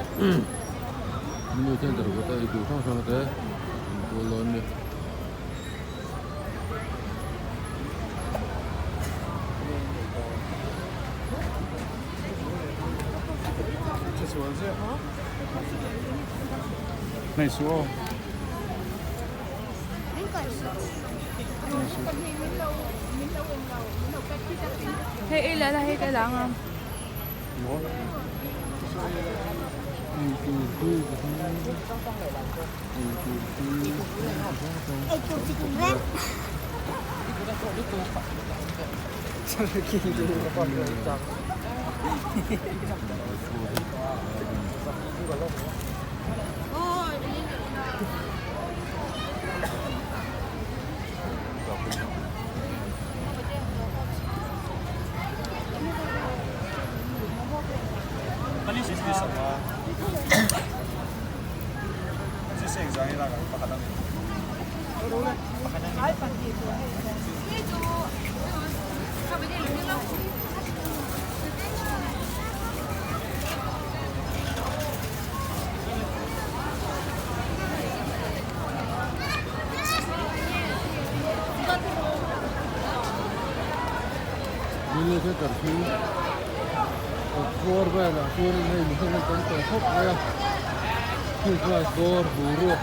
Mini center kawta eitur hrang hrang te an kual dawn a ni. Hei ei leh la hei ka la ang a. Mini theatre khi kawt bawr velah chuanin hei mihring an tam tawh khawp mai a christmas dawr boruak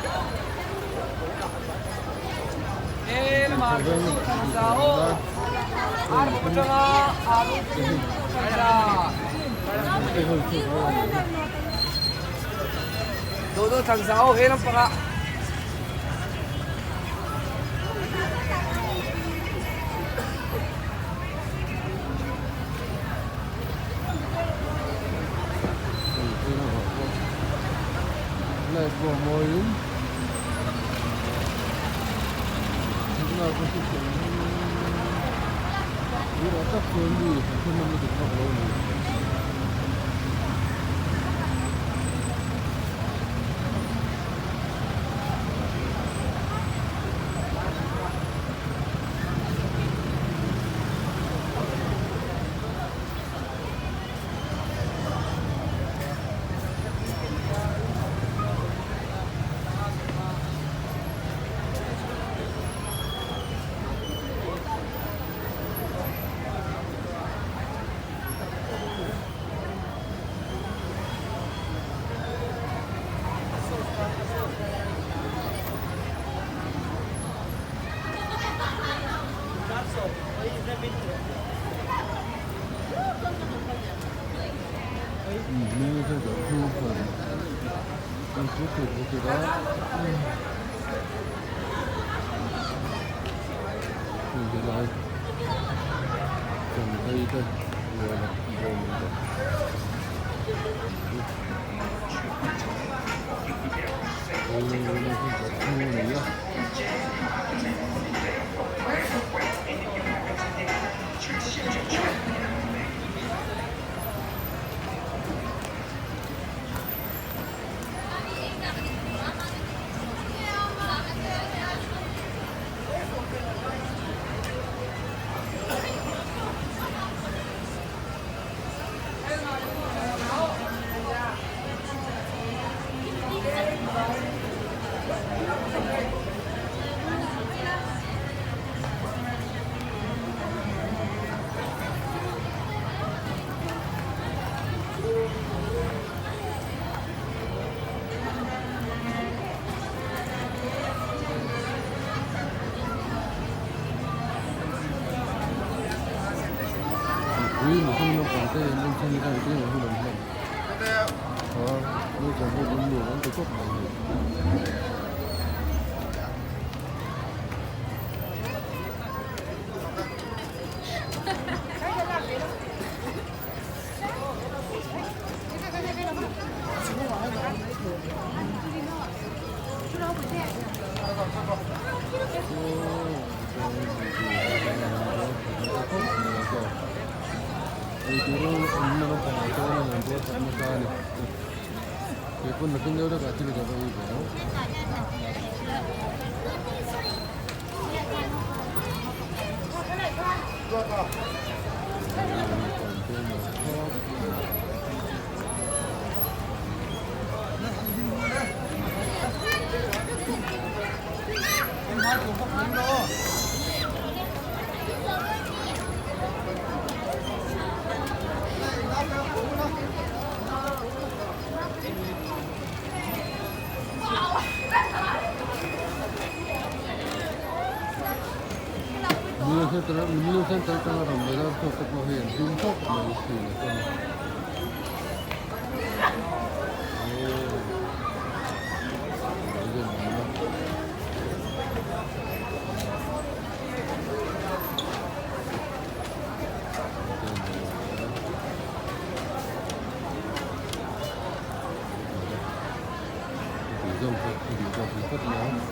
Light pawh a mawiin thutna pawh hi tunah tak chuan mi an thahnem lutuk vak lo a ni. Mipui mihring naupang te an en chhan hian engtin nge hun an hman a naupang ho pawn nuam an ti khawp mai hei. Centre Millennium Centre atanga rawn bazar chhuak te pawh hei an hlim khawp mai thin a chuan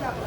aw.